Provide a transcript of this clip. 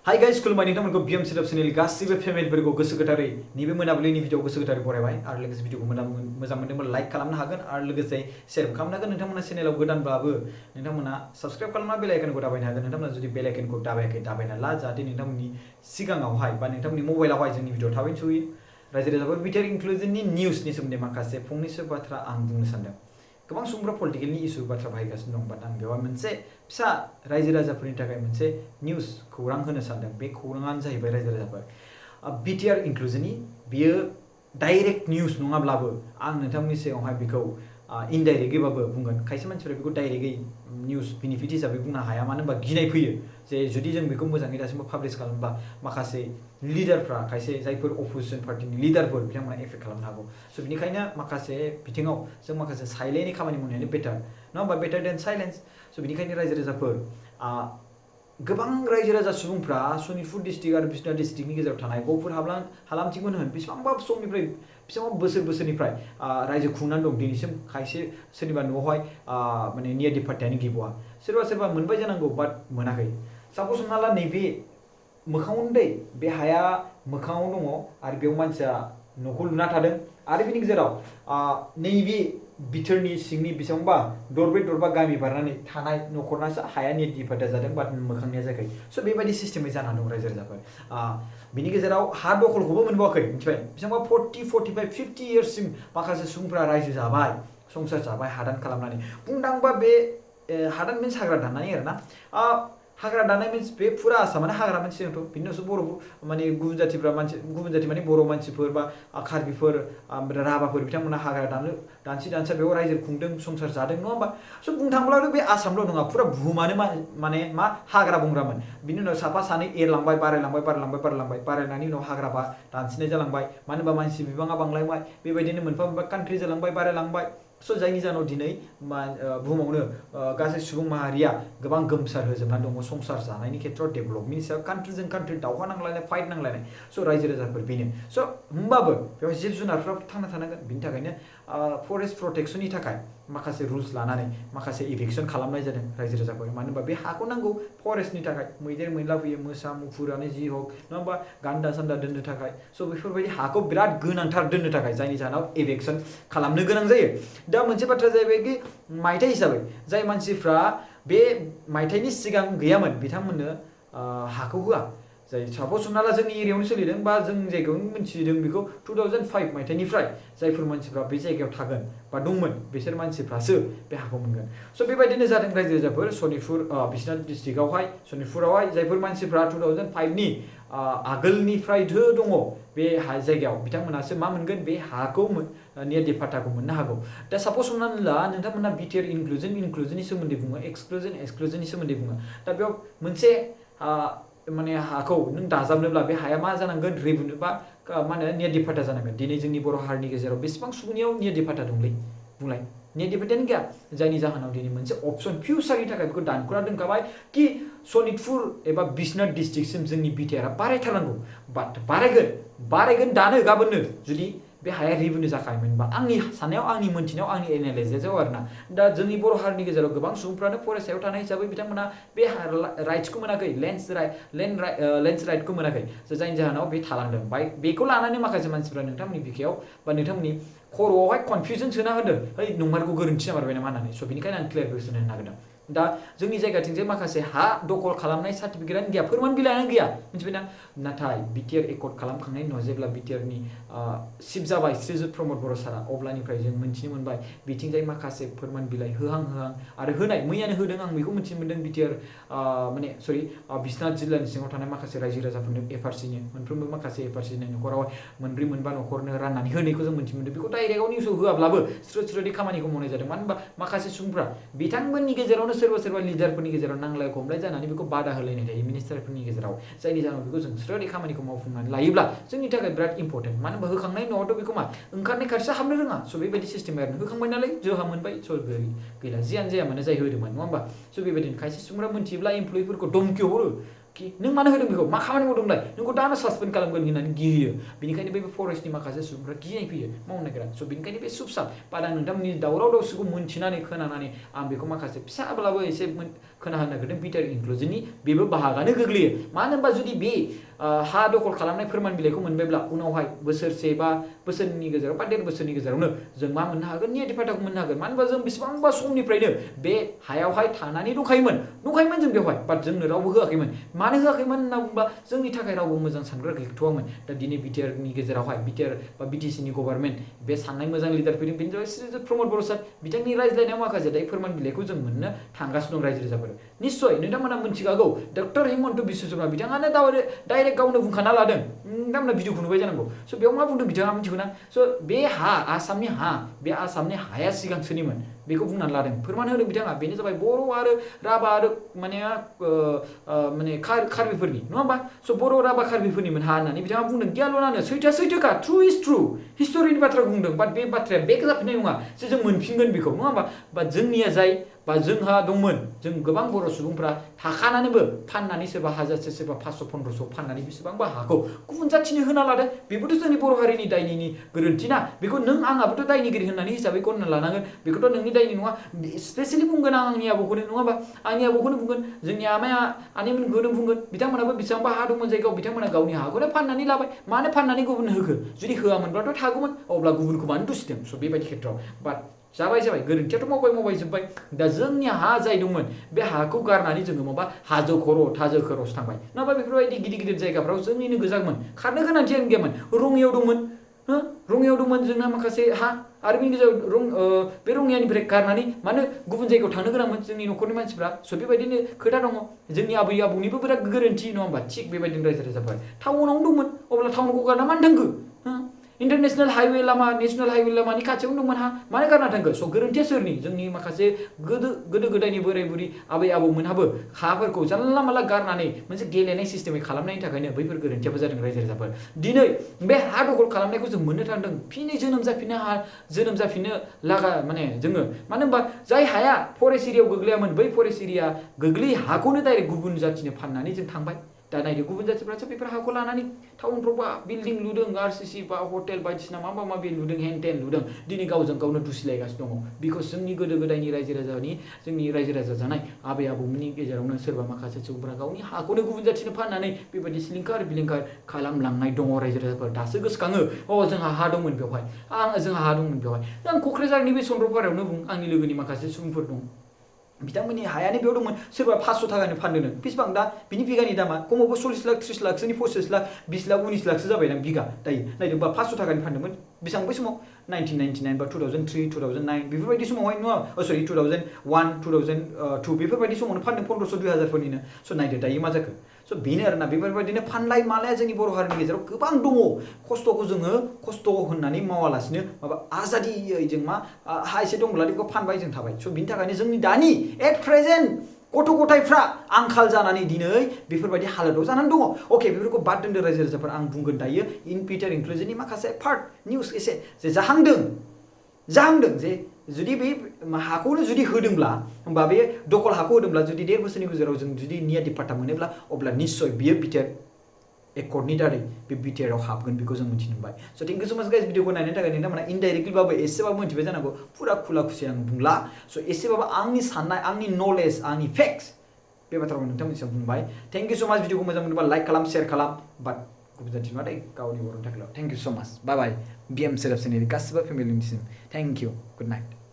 hi guys खुलुमबाय नोंथांमोनखौ BM setup channel गासिबो फेमिलिफोरखौ गोसो गोथारै नैबे मोनाबिलिनि भिडिअ गोसो गोथारै बरायबाय आरो लोगोसे भिडिअखौ मोजां मोनदोंबा लाइक खालामनो हागोन आरो लोगोसे शेयार खालामनो हागोन नोंथांमोना चेनेलाव गोदानब्लाबो नोंथांमोना साबस्क्राइब खालामना बेल आइकनखौ दाबायनो हागोन नोंथांमोना जुदि बेल आइकनखौ दाबायाखै दाबायना ला जाहाथे नोंथांमोननि सिगाङावहाय बा नोंथांमोननि मबाइलावहाय जोंनि भिडिअ थाबैनो सहैयो रायजो राजाफोर बिटिआर इनक्लुजननि निउसनि सोमोन्दै माखासे फंनैसो बाथ्रा आं बुंनो सानदों गोबां सुबुंफोरा पलिटिकेलनि इस्यु बाथ्रा बाहायगासिनो दं बाट आं बेवहाय मोनसे फिसा रायजो राजाफोरनि थाखाय मोनसे निउस खौरां होनो सानदों बे खौराङानो जाहैबाय रायजो राजाफोर बिटिआर इनक्लुजननि बियो डाइरेक्ट निउस नङाब्लाबो आं नोंथांमोननि सिगाङावहाय बेखौ इनडाइरेक्टैबाबो बुंगोन खायसे मानसिफोरा बेखौ डाइरेक्टै निउस बेनिफिट हिसाबै बुंनो हाया मानो होनबा गिनाय फैयो जे जुदि जों बेखौ मोजाङै दासिमबो पाब्लिश खालामोबा माखासे लिडारफ्रा खायसे जायफोर अपोजिसन पार्टिनि लिडारफोर बिथांमोना एफेक्ट खालामनो हागौ स' बेनिखायनो माखासे बिथिङाव जों माखासे साइलेन्टै खामानि मावनायानो बेटार नङा होमबा बेटार देन साइलेन्स स' बेनिखायनो रायजो राजाफोर गोबां रायजो राजा सुबुंफ्रा सनितपुर डिस्ट्रिक्ट आरो बिश्वनाथ डिस्ट्रिक्टनि गेजेराव थानाय गहपुर हालामथिंखौनो होन बेसेबांबा समनिफ्राय बेसेबांबा बोसोरनिफ्राय रायजो खुंनानै दं दिनैसिम खायसे सोरनिबा न'आवहाय माने नियादि पाट्टायानो गैबावा सोरबा मोनबाय जानांगौ बाट मोनाखै साप'ज हमना ला नैबे मोखाङावनो दै बे हाया मोखाङाव दङ आरो बेयाव मानसिया न'खौ लुना थादों आरो बिनि गेजेराव नैबे बिथोरनि सिंनि बेसेबांबा दरबा गामि बारनानै थानाय न'खरनासो हाया नियादि पाट्टा जादों बाट मोखांनिया जायाखै स' बेबायदि सिस्टेमै जानानै दं रायजो राजाफोर बिनि गेजेराव हा दखलखौबो मोनबावाखै मिथिबाय बेसेबांबा 45 50 इयार्ससिम माखासे सुबुंफ्रा रायजो जाबाय संसार जाबाय हादान खालामनानै बुंनो थाङोबा बे हादान मिन्स हाग्रा दाननानै आरोना हाग्रा दाननाय मिन्स बे फुरा आसामानो हाग्रा मानसि सिगांथ' बिनि उनावसो बर' माने गुबुन जाथि माने बर' मानसिफोर बा कार्बिफोर राभाफोर बिथांमोना हाग्रा दानसा बेयाव रायजो खुंदों संसार जादों नङा होमबा स' बुंनो थाङोब्लाथ' बे आसामल' नङा फुरा बुहुमानो माने मा हाग्रा बंग्रामोन बिनि उनाव साफा सानै एरलांबाय बारायनायनि उनाव हाग्रा दानस्रिनाय जालांबाय मानो होनबा मानसि बिबाङा बांलांबाय बेबायदिनो मोनफा मोनफा कान्ट्रि जालांबाय बारायलांबाय स' जायनि जाहोनाव दिनै बुहुमावनो गासै सुबुं माहारिया गोबां गोमसार होजोबनानै दङ संसार जानायनि खेथ्रआव डेभेलपमेन्टनि सायाव कान्ट्रिजों कान्ट्रि दावहा नांलायनाय फाइट नांलायनाय स' रायजो राजाफोर बेनो स' होमबाबो बेवहाय जिब जुनारफ्राबो थांना थानांगोन बिनि थाखायनो फरेस्ट प्रटेक्शननि थाखाय माखासे रुल्स लानानै माखासे इभिक्सन खालामनाय जादों रायजो राजाफोर मानो होनबा बे हाखौ नांगौ फरेस्टनि थाखाय मैदेर मैला फैयो मोसा मुफुरानो जि हक नङा होमबा गान्दा सान्दा दोननो थाखाय स' बेफोरबायदि हाखौ बिराद गोनांथार दोननो थाखाय जायनि जाहोनाव इभिक्सन खालामनो गोनां जायो दा मोनसे बाथ्रा जाहैबाय कि मायथाइ हिसाबै जाय मानसिफ्रा बे मायथाइनि सिगां गैयामोन बिथांमोननो हाखौ होआ जाय साप'ज हमना ला जोंनि एरियायावनो सोलिदों बा जों जायगायावनो मिथिदों बेखौ 2005 मायथाइनिफ्राय जायफोर मानसिफ्रा बे जायगायाव थागोन बा दंमोन बिसोर मानसिफ्रासो बे हाखौ मोनगोन स' बेबायदिनो जादों रायजो राजाफोर सनितपुर बिश्वनाथ डिस्ट्रिक्टआवहाय सनितपुरावहाय जायफोर मानसिफ्रा 2005नि आगोलनिफ्रायथो दङ बे जायगायाव बिथांमोनासो मा मोनगोन बे हाखौ नियादि पाट्टाखौ मोननो हागौ दा साप'ज हमनानै ला नोंथांमोना बिटिआर इनक्लुजननि सोमोन्दै बुङो एक्सक्लुजननि सोमोन्दै बुङो दा बेयाव मोनसे माने हाखौ नों दाजाबनोब्ला बे हाया मा जानांगोन रेभिनिउ बा मा होनो नियादि पाट्टा जानांगोन दिनै जोंनि बर' हारिनि गेजेराव बेसेबां सुबुंनियाव नियादि पाट्टा दंलै बुंलाय नियादि पाट्टायानो गैया जायनि जाहोनाव दिनै मोनसे अपसन फिउचारनि थाखाय बेखौ दानख'ना दोनखाबाय कि सनितपुर एबा बिश्वनाथ डिस्ट्रिक्टसिम जोंनि बिटिआरआ बारायथारनांगौ बाट बारायगोन दानो गाबोननो जुदि बे हाया रेभिनिउ जाखायोमोनबा आंनि साननायाव आंनि मोनथिनायाव आंनि एनालाइसिसआव आरोना दा जोंनि बर' हारिनि गेजेराव गोबां सुबुंफ्रानो फरेस्टआव थानाय हिसाबै बिथांमोना बे राइट्सखौ मोनाखै लेन्डस राइटखौ मोनाखै जायनि जाहोनाव बे थालांदों बेखौ लानानै माखासे मानसिफ्रा नोंथांमोननि बिखायाव बा नोंथांमोननि खर'आवहाय कनफिउजन सोना होदों है नंमारगौ गोरोन्थि जामारबाय नामा होननानै स' बेनिखायनो आं क्लियारफिकेसन होनो नागिरदों दा जोंनि जायगाथिंजाय माखासे हा दखल खालामनाय सार्टिफिकेटआनो गैया फोरमान बिलाइआनो गैया मिथिबायना नाथाय बिटिआर एकर्ड खालामखांनायनि उनाव जेब्ला बिटिआरनि चिफ जाबाय श्रीजुत प्रमद बर' सारा अब्लानिफ्राय जों मिन्थिनो मोनबाय बिथिंजाय माखासे फोरमान बिलाइ होहां आरो होनाय मैयानो होदों आं बेखौ मिन्थिनो मोनदों बिटिआर बिश्वनाथ जिल्लानि सिङाव थानाय माखासे रायजो राजाफोरनो एफआरसिनो मोनफ्रोमबो माखासे एफआरसिनि न'खराव मोनब्रै मोनबा न'खरनो राननानै होनायखौ जों मिन्थिनो मोनदों बेखौ डाइरेक्टआव निउसआव होआब्लाबो स्रोदै खामानिखौ मावनाय जादों मानो होनबा माखासे सुबुंफ्रा बिथांमोननि गेजेरावनो सोरबा लिडारफोरनि गेजेराव नांलाय खमलाय जानानै बेखौ बादा होलायनाय थायो मिनिस्टारफोरनि गेजेराव जायनि जाहोनाव बेखौ जों स्रोदै खामानिखौ मावफुंनानै लायोब्ला जोंनि थाखाय बिराद इम्परटेन्ट मानो होनबा होखांनायनि उनावथ' बेखौ मा ओंखारनाय खारसा हाबनो रोङा स' बेबायदि सिस्टेम आरो होखांबाय नालाय जोहा मोनबाय स' गैला जियानो जाया मानो जाय होदोंमोन नङा होमबा स' बेबायदिनो खायसे सुबुंफ्रा मोनथियोब्ला इमप्लयिफोरखौ धमकि हरो कि नों मानो होदों बेखौ मा खामानि मावदोंलाय नोंखौ दानो सासपेन्ड खालामगोन होननानै गिहोयो बेनिखायनो बे फरेस्टनि माखासे सुबुंफ्रा गिनाय फैयो मावनो नागिरा स' बेनिखायनो बे सुबसाब बारा नोंथांमोननि दावराव दावसिखौ मोनथिनानै खोनानानै आं बेखौ माखासे फिसाब्लाबो एसे खोनाहोनो नागिरदों BTR इनक्लुजननि बेबो बाहागोआनो गोग्लैयो मानो होनबा जुदि बे हा दखल खालामनाय फोरमान बिलाइखौ मोनबायब्ला उनावहाय बोसोरसे बा बोसोरनि गेजेराव बा 1.5 बोसोरनि गेजेरावनो जों मा मोननो हागोन नियादि फाटाखौ मोननो हागोन मानो होनबा जों बेसेबांबा समनिफ्रायनो बे हायावहाय थानानै दंखायोमोन जों बेवहाय बाट जोंनो रावबो होआखैमोन मानो होआखैमोन होनना बुंबा जोंनि थाखाय रावबो मोजां सानग्रा गैथ'वामोन दा दिनै BTRनि गेजेरावहाय BTR बा BTCनि गभर्नमेन्ट बे साननाय मोजां लिडार फैदों बेनि जाबाय श्री प्रमद बर' सार बिथांनि रायज्लायनायाव माखासे दायो फोरमान बिलाइखौ जों मोननो थांगासिनो दं रायजो राजाफोर निश्चय नोंथांमोना मिथिखागौ डक्टर हिमन्त बिश्व शर्मा बिथाङानो डाइरेक्ट गावनो बुंखाना लादों नोंथांमोना भिडिअखौ नुबाय जानांगौ स' बेयाव मा बुंदों बिथाङा मिथिगौ ना स' बे आसामनि हाया सिगां सोरनिमोन बेखौ बुंनानै लादों फोरमान होदों बिथाङा बेनो जाबाय बर' आरो राभा आरो माने कार्बिफोरनि नङा होमबा स' बर' राभा कार्बिफोरनिमोन हा होननानै बिथाङा बुंदों गियाल'नानो सैथोखा ट्रु इज ट्रु हिस्ट'रिनि बाथ्राखौ बुंदों बाट बे बाथ्राया बेक जाफिननाय नङा जे जों मोनफिनगोन बेखौ नङा होमबा बा जोंनिया जाय बा जोंहा दंमोन जों गोबां बर' सुबुंफ्रा थाखानानैबो फाननानै सोरबा 1000 सोरबा 500-1500 फाननानै बेसेबांबा हाखौ गुबुन जाथिनो होना लादों बेबोथ' जोंनि बर' हारिनि दायनिनि गोरोन्थि ना बेखौ नों आंहाबोथ' दायनिगिरि होननानै हिसाबै गनना लानांगोन बेखौथ' नोंनि दायनि नङा स्पेसियेलि बुंगोन आंनि आबौखौनो नङा होमबा आंनि आबौखौनो बुंगोन जोंनि आनैमोनखौनो बुंगोन बिथांमोनाबो बेसेबांबा हा दंमोन जायगायाव बिथांमोना गावनि हाखौनो फाननानै लाबाय मानो फाननानै गुबुन होखो जुदि होआमोनब्लाथ' थागौमोन अब्ला गुबुनखौ मानो दुसिदों स' बेबायदि खेत्रआव बाट जाबाय गोरोन्थियाथ' मावबाय जोब्बाय दा जोंनि हा जाय दंमोन बे हाखौ गारनानै जोङो माबा हाजो खर'सो थांबाय नङाबा बेफोरबायदि गिदिर जायगाफ्राव जोंनिनो गोजामोन खारनो गोनांथियानो गैयामोन रङियाव दंमोन जोंना माखासे हा आरो बेनि गेजेराव बे रङियानिफ्राय गारनानै मानो गुबुन जायगायाव थांनो गोनांमोन जोंनि न'खरनि मानसिफ्रा स' बेबायदिनो खोथा दङ जोंनि आबै आबौनिबो बिराद गोरोन्थि नङा होमबा थिग बेबायदिनो रायजो राजाफोर टाउनावनो दंमोन अब्ला टाउनखौ गारना मानो थांखो इन्टारनेशनेल हाइवे लामा नेशनेल हाइवे लामानि खाथियावनो दंमोन हा मानो गारना थांखो स' गोरोन्थिया सोरनि जोंनि माखासे गोदो गोदायनि बोराय बुरि आबै आबौमोनहाबो हाफोरखौ जानला मानला गारनानै मोनसे गेलेनाय सिस्टेमै खालामनायनि थाखायनो बैफोर गोरोन्थियाबो जादों रायजो राजाफोर दिनै बे हा दखल खालामनायखौ जों मोननो थांदों फिनै जोनोम जाफिननो लागा माने जोङो मानो होनबा जाय हाया फरेस्ट एरियायाव गोग्लैयामोन बै फरेस्ट एरिया गोग्लै हाखौनो डाइरेक्ट गुबुन जाथिनो फाननानै जों थांबाय दा नायदो गुबुन जाथिफ्रासो बेफोर हाखौ लानानै टाउनफ्राव बा बिल्डिं लुदों RCC बा हटेल बायदिसिना माबा लुदों हेन लुदों दिनै गावजों गावनो दुसिलायगासिनो दङ बिकज जोंनि गोदो गोदायनि जोंनि रायजो राजा जानाय आबै आबौमोननि गेजेरावनो सोरबा माखासे सुबुंफोरा गावनि हाखौनो गुबुन जाथिनो फाननानै बेबायदि सिलिंखार बिलिंखार खालामलांनाय दङ रायजो राजाफोर दासो गोसोखाङो जोंहा हा दंमोन बेवहाय आं क'क्राझारनि बे चन्द्रपारायावनो बुं आंनि लोगोनि माखासे सुबुंफोर दं बिथांमोननि हायानो बेयाव दंमोन सोरबा 500 थाखानि फानदों बेसेबां दा बिनि बिगानि दामा खमावबो 40 लाख 30 लाखसोनि 25 लाख 20 लाख 19 लाखसो जाबाय ना बिगा दायो नायदों बा 500 थाखानि फानदोंमोन बेसेबां बै समाव 1999 बा 2003 2009 बेफोरबायदि समावहाय नङा सरि 2001 2002 बेफोरबायदि समावनो फानदों 1500 2000 फोरनिनो स' नायदो दायो मा जाखो स' बेनो आरोना बेफोरबायदिनो फानलाय मालाया जोंनि बर' हारिनि गेजेराव गोबां दङ खस्थ'खौ जोङो खस्थ' होननानै मावालासिनो माबा आजादियै जों मा हा एसे दंब्ला बेखौ फानबाय जों थाबाय स' बिनि थाखायनो जोंनि दानि एट प्रेजेन्ट गथ' गथायफ्रा आंखाल जानानै दिनै बेफोरबायदि हालोदाव जानानै दङ अके बेफोरखौ बाद दोनदो रायजो राजाफोर आं बुंगोन दायो BTR इनक्लुजननि माखासे पार्ट निउस एसे जे जाहांदों जे जुदि बे हाखौनो जुदि होदोंब्ला होमबा बे दखल हाखौ होदोंब्ला जुदि 1.5 बोसोरनि गेजेराव जों जुदि नियादि पाट्टा मोनोब्ला अब्ला निश्चय बियो BTR एकर्डनि दारै बे BTR आव हाबगोन बेखौ जों मिथिनो मोनबाय स' थेंक इउ सो माच गाइस भिडिअखौ नायनायनि थाखाय नोंथांमोना इनडाइरेक्टलिबाबो एसेबाबो मिथिबाय जानांगौ फुरा खुला खुसिया आं बुंला स' एसेबाबो आंनि साननाय आंनि नलेज आंनि फेक्टस बे बाथ्राखौ नोंथांमोननि सायाव बुंबाय थेंक इउ स' माच भिडिअखौ मोजां मोनोबा लाइक खालाम शेयार खालाम बाट गुबुन जाथि नङा दै गावनि बर'नि थाखायल' थेंक इउ स' माच बाय BM सेराप चेनेलनि गासिबो फेमिलिनिसिम थेंक इउ गुड नाइट